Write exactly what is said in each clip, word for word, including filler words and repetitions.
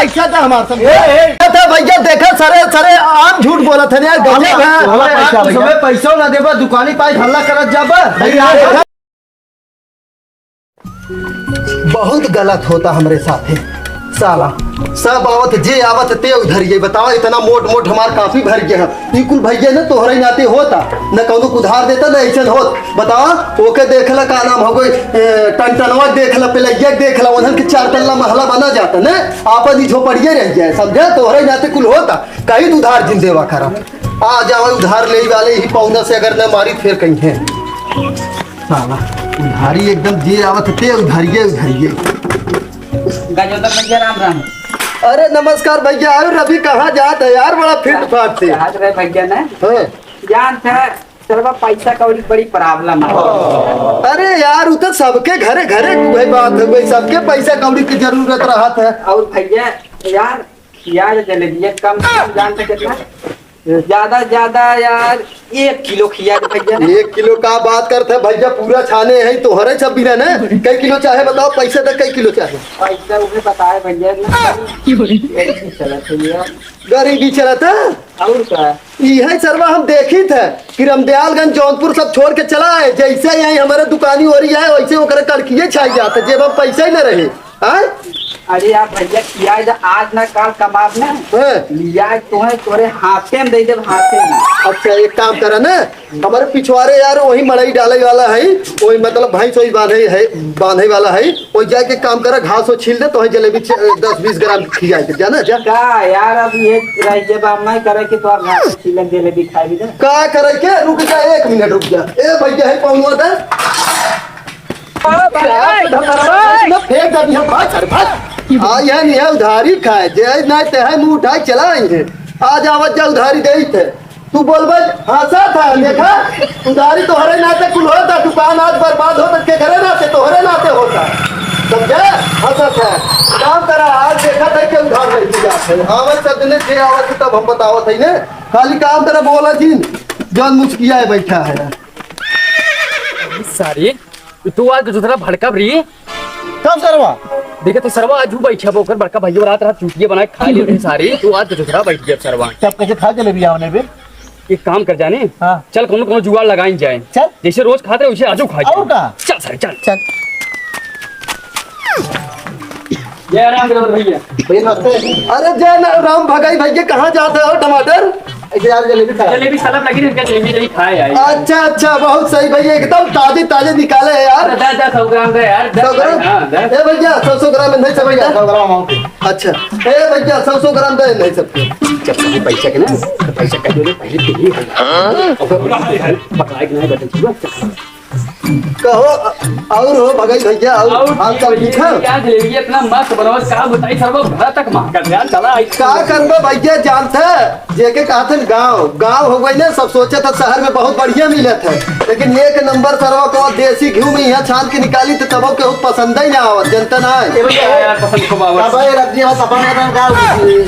क्या था हमार सब? ए, ए। क्या था भैया, देखा सरे, सरे आम झूठ बोलत है यार, गजब है। हमारा पैसा, भैया। समय पैसा ना देबा, दुकानी पाई हल्ला करत जाबा। भैया, बहुत गलत होता हमरे साथे। साला, सब आवत, जे आवत ते उधर। ये बताओ, इतना मोट मोट हमार काफी भर गया है। ई कुल भैया न तोहरे नाते होता, न कौनो उधार देता, न ऐसन होत। बताओ, ओके देख ला, का नाम हो गई, ए, टनटनवा देख ला, पिलैया देख ला, उन्हन के चार तल्ला महला बना जाता न, आपन ही झोपड़िए रह जाए, समझा? तोहरे नाते कुल होता, कहीं उधार जिन देवा करा। आ जाओ उधार ले वाले ही पौना से अगर न मारी फिर कहीं है। साला, उधारी एकदम जे आवत ते उधारिये, उधारिये। गजोदर भैया, राम राम। अरे नमस्कार भैया, अरे रवि कहाँ जात है यार, बड़ा फिट फाट से। कहाँ रहे भैया ने? हाँ। जानत है, सरवा पैसा कौड़ी की बड़ी problem है। अरे यार, उ तो सबके घरे घरे के भाई बात है, भाई सबके पैसा कौड़ी की जरूरत रहत है। और भैया, यार, खिया दे जलेबिया, कम से कम जानत है कितना? ज्यादा से ज्यादा यार, एक किलो खिया दे भैया ना। एक किलो का बात करत है भैया, पूरा छाने है तोहरे सब बिना ना। कई किलो चाहे बताओ, पैसा तो कई किलो चाहे? पैसा उहे बताए भैया ना। यही चलत है भैया। गरीबी चलत है? और का? यही सरवा हम देखी थे कि रमदयालगंज जौनपुर सब छोड़ के चला आए, जैसे यही हमारे दुकानी हो रही है वैसे ओकरे कड़किए छाई जाते, जेब में पैसा ही न रहे। हाँ? अरे यार भैया, खिया है, आज ना काल कमाब ना, हाँ। लिया है तोहे, तोरे हाथे में दे देब, हाथे में। अच्छा, एक काम करा ना, हमारे पिछवारे यार वही मड़ई डाले वाला है, वही मतलब भैंस वही बांधे है, बांधे वाला है, वही जाके काम करा, घास वो छील दे, तोहे जलेबी च-, दस बीस ग्राम खिया के, जाना जा। का यार, अब ये रह गया, अब नहीं करे कि तोर घास छीलन जलेबी खाए भी ना। का करे के? रुक जा, एक मिनट रुक जा। ए भैया, है पहुंचवा दे। ना फेंक दे दिया, भाग, अरे भाग। आ, यह नहीं है, उधारी खाए, जे है ना ते है, मुंह उठाए चला आई है। आज आवत जा उधारी दे थे। तू बोलबे, हंसा था, देखा? उधारी तोहरे नाते कुल होता, दुकान आज बर्बाद होता, के घरे नाते, तोहरे नाते होता। समझे? हंसा था। काम करा, आज देखा था कि उधार नहीं दिया है। आवत सब दिन जे आवत तब हम बतावत है ने। खाली काम करा, बोला जिन, जौन मुस्किया है बैठा है। सारी, तू आज तो दूसरा भड़का भी। कब सरवा? देखे तो सरवा आज बैठा बा, ओकर बड़का भैया रात रात चूतिया बनाए खा लिए थे सारी, तू आज तो दूसरा बैठ गया सरवा। तब कैसे खा जलेबी आवने बे? एक काम कर जाने, हाँ। चल कौनो कौनो जुगाड़ लगाइन जाए। चल। जैसे रोज खाते रहे वैसे आजू खा और जाए। का? चल सारी चल। चल। जय राम जगत भैया। भैया नमस्ते। अरे जय ना-, राम भगाई भैया, कहाँ जाते हो टमाटर? ऐसे यार जलेबी खा। जलेबी साला लगी नहीं, जलेबी जलेबी खाए आए। अच्छा, अच्छा, बहुत सही भैया, एकदम ताजे ताजे निकाले हैं यार। दस, दस, सौ ग्राम का यार, दस सौ ग्राम? हाँ, दस। ए भैया, सौ, सौ ग्राम में नहीं सब भैया। सौ ग्राम और। अच्छा, ए भैया, सौ, सौ ग्राम दे नहीं सबके। जब तक पैसा के ना, तो पैसा का जो है, पहले तो ये है। हाँ? और फिर पकड़ाए के नहीं बैठे, ठीक है? कहो, और हो भगई भैया, और और हाल चाल ठीक है? क्या जलेबी इतना मस्त बनवत, का बताई, सब घर तक महकत यार, चला आई। का करबे भैया, जानत है, जेके कहत है गाँव, गाँव हो गई ना, सब सोचत है शहर में बहुत बढ़िया मिलत है, लेकिन एक नंबर सरवा को देसी घी में यहाँ छान के निकाली तो तबो केहू पसंद ही ना आवत, जनता ना है। ए भैया, यार, पसंद खूब आवत। अब ये रख दिया, बस अपन का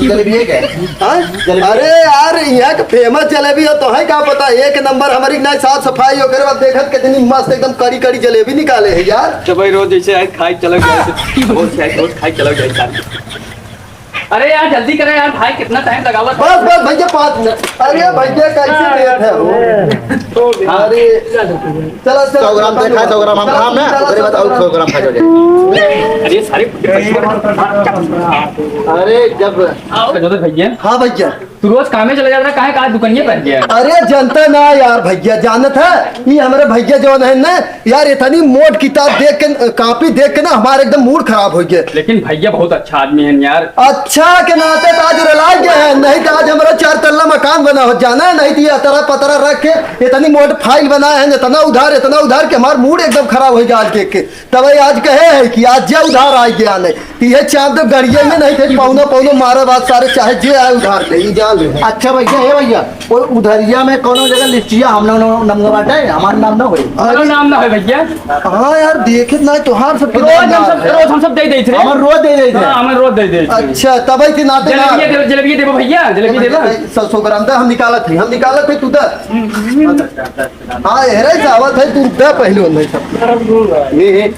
जलेबी है क्या? हाँ? जलेबी। अरे यार, यहाँ के famous जलेबी है, तो है का पता, एक नंबर हमारी ना साफ सफाई, ओकरे बाद देखत कितनी मस्त एकदम कड़ी कड़ी जलेबी निकाले है यार। तो भाई रोज जैसे आए खाई चलो जाए, रोज से आए, रोज खाई चलो जाए साथ। अरे यार जल्दी करे यार भाई, कितना time लगावत है? बस बस भैया पाँच मिनट। अरे भैया कैसे देत है वो? हाँ। अरे चलो चलो। सौ ग्राम देखा, सौ ग्राम हम खाम ना, चलो, ओकरे बाद और सौ ग्राम खा जाओ। अरे सारे अरे जब आओ। भैया। हाँ भैया। तू रोज कामे चले जाता, काहे का दुकानिये पर गया? अरे जनता ना यार भैया, जानत है, ये हमारे भैया जौन है ना यार, इतनी मोट किताब देख के, कॉपी देख के ना हमारे एकदम mood खराब हो गया। लेकिन भैया बहुत अच्छा आदमी है यार। अच्छा के नाते तो आज रुला गया है, नहीं तो आज हमारा चार तल्ला मकान बना हो जाना, नहीं तो ये अतरा पतरा रख के इतनी मोट file बनाए हैं, इतना उधार, इतना उधार कि हमारा mood एकदम खराब हो गया आज देख के। तब आज कहे है कि आज जे उधार आ गया नहीं, तो ये चांद तो गड़िए में नहीं थे, पौनो पौनो मारे बात सारे, चाहे जे आए उधार ले, ई जान ले। अच्छा भैया, हे भैया, वो उधरिया में कोनो जगह लिस्टिया हम लोग नमगा बाटे, हमार नाम ना होई। अरे नाम ना होई भैया। हाँ यार, देखे ना तोहार सब रोज हम सब, रोज हम सब दे देत रहे। हमार रोज दे देत रहे। हाँ, हमार रोज दे देत रहे। अच्छा, तब ही नाते ना। जलेबिया देबो, जलेबिया देबो भैया, जलेबिया देबो। सौ, सौ ग्राम दे, हम निकालत है, हम निकालत है, तू दे। हाँ, एहरे से आवत है, तू दे पहले, नहीं सब। ये,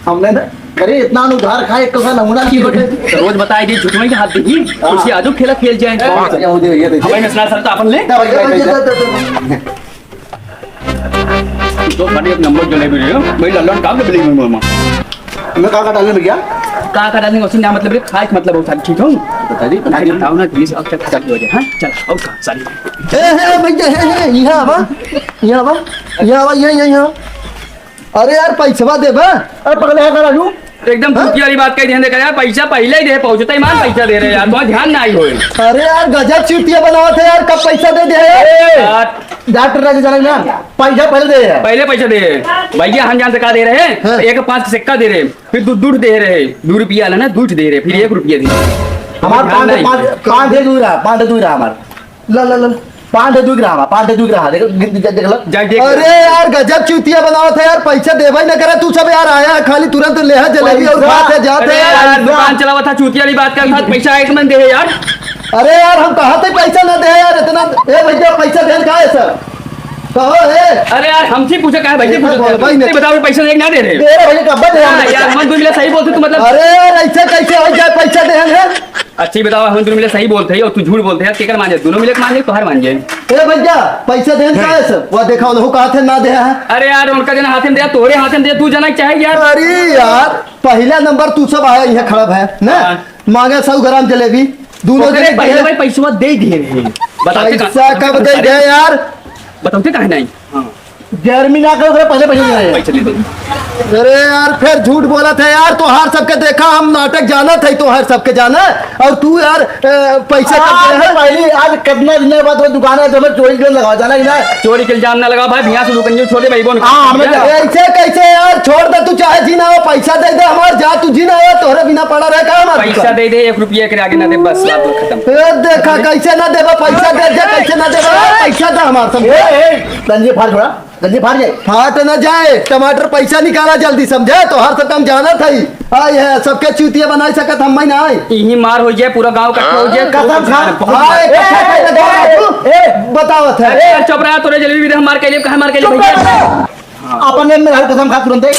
हमने ना अरे, इतना उधार खाए, एक तो नमूना नहीं बटे। तो रोज बताए दे, झूठ में हाथ देखी, हाँ। उससे आजू खेला खेल जाए। हाँ, ये हो जाए, ये देखिए। हमें में सर तो अपन ले। दे भाई, दे भाई, दे, दे। दे, दे, दे। तो खाली एक नंबर जलेबी रही है, भाई, लल्लन काम में बिल्डिंग में मामा। मैं का का डालने भैया? का का डालने, उसे ना मतलब, खाए के मतलब, वो सारी ठीक हो? बता दी, बता दी। बताओ ना, प्लीज, अब तक खत्म हो जाए, हाँ? चल, और का, सारी। ए, ए, भैया, ए, ए, यहाँ आवा, यहाँ आवा, यहाँ आवा, यहाँ, यहाँ, यहाँ। अरे यार, पैसवा देबा? अरे पगला है का राजू? एकदम हाँ? चूतिया वाली बात कही देहन, देखा यार, पैसा पहले ही दे, पहुंचते ही मान पैसा दे रहे यार, तुम्हारा ध्यान ना आई होए। अरे यार, गजब चूतिया बनावत है यार, कब पैसा दे दे यार? ए! यार। डॉक्टर राजू जाने ना, पैसा पहले दे यार। पहले पैसा दे। भैया, हम जान से का दे रहे हैं? हाँ। एक पाँच सिक्का दे रहे, फिर दू, दू दे रहे, दू रुपया वाला ना, दू दे रहे, फिर एक रुपया दे। हमारे ध्यान पाँच, नहीं। पाँच, पाँच दे दू रहा, पाँच दे दू रहा हमारे। ला, ला, ला, ला। पाँच ठे दुख रहा, पाँच ठे दुख रहा, देख, देख, देख लो। जाए देख। अरे यार, गजब चूतिया बनावत है यार, पैसा देबे न करे तू सब यार, आया है खाली तुरंत ले है जलेबी और पैसा। खात है, जात अरे है यार, यार। दुकान चलावत था, चूतिया वाली बात करत था, पैसा एक मन दे है यार। अरे यार, हम कहा थे पैसा ना दे यार, इतना, ए भैया, पैसा देन का है सर? कहो है? अरे यार, हमसे पूछा का है भैया, पूछा बोल, भाई, नहीं बताओ, पैसा देख ना दे रहे। दे रहे भैया, कब दे हाँ, हम यार, पैसा? हम दुइ मिला सही बोलते तू, मतलब अरे यार, ऐसे कैसे हो जाए, पैसा देन है? अच्छी बताओ, हम दुइ मिला सही बोलते हैं और तू झूठ बोलते हैं, केकर मान जाए? दोनों मिले के मान जाए, तोहार मान जाए। ए भैया, पैसा देन का है सब? वह देखा, उन्हों कहा थे ना दे है। अरे यार, उनका देना हाथे में दे, तोहरे हाथे में दे, तू जाना चाहिए यार। अरे यार, पहला नंबर तू सब आया, यहाँ खड़ा है ना? हाँ। मांगे सौ ग्राम जलेबी, दोनों ओकरे जने पहले दिए। भाई पैसवा दे दिए रहे। बताते पैसा कहाँ? कब दे अरे, दिए यार? बताते कहाँ नहीं? हाँ। जेरमी ना करो, पहले पैसे दे रहे हैं। पैसे दे दे। अरे यार, फिर झूठ बोलत है यार, तोहार सबके देखा, हम नाटक जानत है, तोहार सबके जाना, और तू यार, ए, पैसा कब आज दे रहा है? पहली, आज कितना दिन बाद वो दुकान है, तो हमें चोरी के लगावा जाना कि ना? चोरी के इल्जाम ना लगा भाई, भैया से दुकान छोड़ दे भाई, बोल। हाँ, हमें क्या? ऐसे कैसे यार, छोड़ दे तू, चाहे जी ना हो, पैसा दे दे हमार, जा तू जी ना हो, तोहरे बिना पड़ा रहे का हमार पैसा दुकान? दे दे, एक रुपया के आगे ना दे, बस बात खत्म। ए, देखा, कैसे ना देबा, पैसा दे दे, कैसे ना देबा, पैसा दे हमार सब। ए, ए, तंजी फाड़ छोड़ा। जल्दी फाड़ जाए। फाट न जाए, टमाटर पैसा निकाला जल्दी, समझे? तोहार सब काम जानत हई। आ, ये सबके चूतिया बनाई सकत हम ना आई। इही मार हो जाए, पूरा गांव इकट्ठा हो जाए। कसम खा। हाँ, एक, ए, एक, ए, ए, बतावत है। अरे यार, चुप रहा, तोरे जलेबी भी दे, हम मार के लिए, कहाँ मार के लिए चुप भैया? रह। अपने मेहरारू कसम खा तुरंत।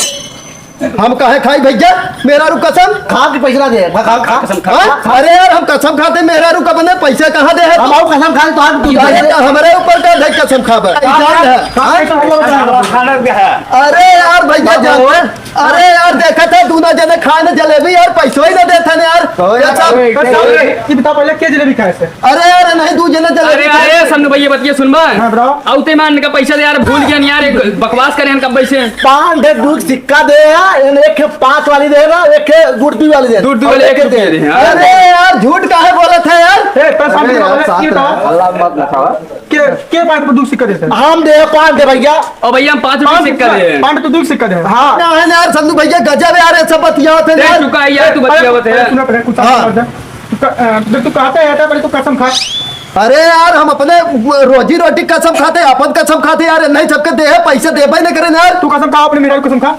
हम काहे खाई भैया, मेहरारू कसम? खा के पैसा ना दे, खा, खा, खा। कसम खा। हाँ? अरे यार, हम कसम खाते, मेहरारू का बने, पैसा कहाँ दे है हम तू? और कसम खा ले, तो हम अरे, तो हमरे ऊपर का दे कसम खाबे? खा, जान खा, है। खा, हाँ? खा, खा, खा, खा, खा। अरे यार, भैया बाबू। जान है। अरे यार, देखा था, दूना जने खाए न जलेबी यार, पैसो ही ना देता ने यार। तो यार, कसम। तो साहब, ये बताओ पहले, के जलेबी खाए से? अरे यार, नहीं, दू जने चले। अरे, अरे, समनू भैया, बतिया सुनबा? हाँ, बताओ। औते मान का पैसा दे यार, भूल गया यार, एक बकवास करे हैं कब से। पाँच दे दू सिक्का दे यार, एक पाँच वाली दे ना, एक दू रुपये वाली दे। दू रुपये वाली और एक एक रुपया दे। दे, हाँ। अरे यार, झूठ काहे बोलत है यार? ए, तो सामने अरे यार, वाला साथ ये में बताओ। हल्ला मत मचाओ। के, के पाँच पे दू सिक्का देते हैं? हम दे पाँच दे भैया। और भैया, हम पाँच रुपये पाँच सिक्का दे। पाँच तो दू सिक्का दे। हाँ। ना है ना यार, समनू भैया, गजब यार, ये सब बतियावत है अरे, यार। चुका है यार, तू अरे, बतियावत है। अरे, सुनो, पहले कुछ हाँ। समझ जा। तू क-, अ, जब तू कहता है, तो पहले तू कसम खा। अरे यार, हम अपने रोजी रोटी कसम खाते, अपन कसम खाते यार, नहीं सबके दे है, पैसे देबे नहीं करे ना यार। तू कसम खा, अपने मेहरारू कसम खा।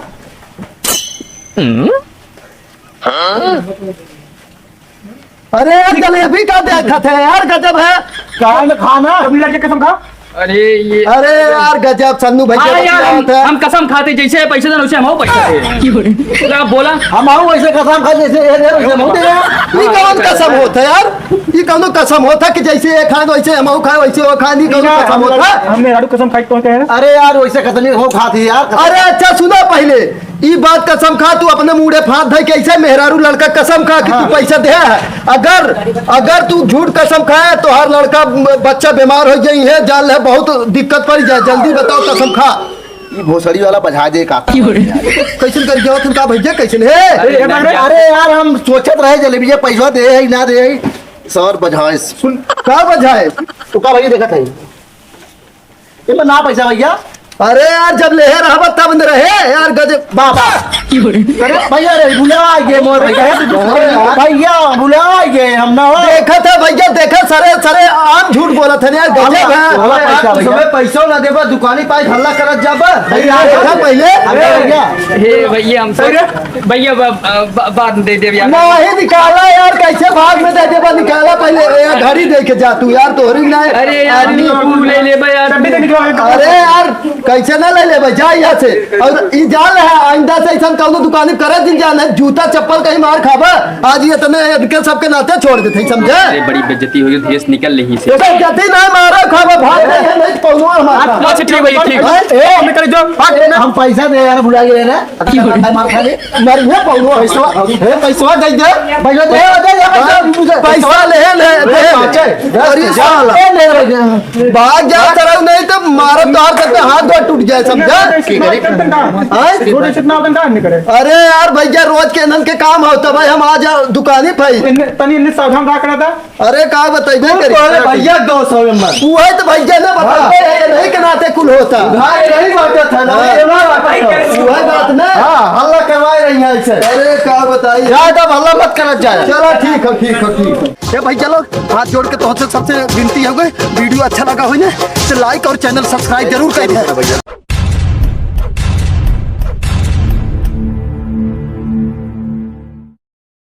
अरे यार, जलेबी का देखत है यार, गजब है। कान खाना, अपने लड़के कसम खा। अरे ये अरे यार, गजब, समनू भैया हाँ यार, हम, बतियावत है। हम कसम खाते, जैसे पैसे देना, वैसे हम पैसे दे। क्या बोला? हम आऊ वैसे कसम खा, जैसे ये दे, वैसे हम दे। ई कौन कसम होता है यार? ई कौनो कसम होता कि जैसे ये खाए, वैसे हम खाए, वैसे वो खाए, ई कौनो ना, कसम हम होता? लड़-, हमने राडू कसम खाई, कौन कहे ना? अरे यार, वैसे कसम नहीं हो खाती यार। अरे अच्छा, सुना पहले, ई बात कसम खा, तू अपने मुंह पे हाथ धइ के ऐसे मेहरारू लड़का कसम खा कि तू हाँ। पैसा दे है। अगर, अगर तू झूठ कसम खाए तो हर लड़का ब-, बच्चा बीमार हो जाई है, जान ले बहुत दिक्कत पड़ जाए। जल्दी बताओ कसम खा। ई भोसड़ी वाला बझा दे का। कैसन कर गया तुम का भैया, कैसन है? अरे, अरे, अरे यार, हम सोचत रहे जलेबिया पैसा दे है ना दे है। सर बझाए। सुन, का बझाए? तो का भैया देखत है? इमे ना पैसा भैया। अरे यार, जब लेहे रहबा तब न रहे यार, गजब। बा, बा। अरे भैया रे, भुला गए मोर भैया। भैया, भुला गए हम ना हो। देखत है भैया, देखत सरे, सरे आम झूठ बोलत है यार, गजब है। हमारा पैसा भैया। समय पैसा ना देबा, दुकानी पाई हल्ला करत जाबा। भैया, देखा पहले। अरे भैया। हे भैया, हम सही रे। भैया, ब-, ब-, ब-, बाद में दे देब यार। नहीं निकाला यार, कैसे बाद में दे देबा? निकाला पहले, यार, घड़ी दे के जा तू यार, तोहरी ना है। अरे यार, आदमी तू ले ले बे यार। अरे यार, कैसे ना ले लेबे? जा यहाँ से। और ई जान रहा, आइंदा से ऐसा कौनो दुकानी करे दिन जाने, जूता चप्पल कहीं मार खाबा। आज ये तने इनके सबके नाते छोड़ देते, समझे? अरे, बड़ी बेइज्जती हो गई, धीरे से निकल लेहीं से। बेइज्जती नहीं, मारा खाबा, भाग जाइए, नहीं तो पौनो हमारा। अच्छा, ठीक भाई, ठीक। हैं? ए, निकल जाओ, भाग। ए, हम पैसा दे यार, भुला गए ना। मार खा ले। मरिए पौनो। पैसवा, ए, पैसवा दे दे। पैसा दे, दे, दे, पैसा। पैसा ले, ले, दे। अरे, साला। ए, ले, ले, ले। भाग जा, तरह नहीं तो मारो, तार करते हाथ गोड़ टूट जाए, समझा? की करे? हैं? छोटे से इतना होता है, नहीं करे। अरे यार भैया, रोज के इन्हन के काम होता भाई, हम आज दुकानी पे। इन्ने, तनी इन्ने सावधान रहा करा था। अरे का बताइबे तू करी? तोहरे भैया के दोस्त हवे मन। उहे तो भैया ने बता। हाँ। ये नहीं के नाते कुल होता। उधार नहीं बांटत है ना, हाँ। ये ना बांटत है। उहे बात ना। हाँ, हल्ला करवाए रही है ऐसे। अरे का बताई? ज्यादा हल्ला मत करत जाए। चला ठीक है, ठीक है, ठीक है। ए भाई चलो, हाथ जोड़ के तोहसे सबसे विनती है, video अच्छा लगा होई ना तो like और channel subscribe जरूर कर दे।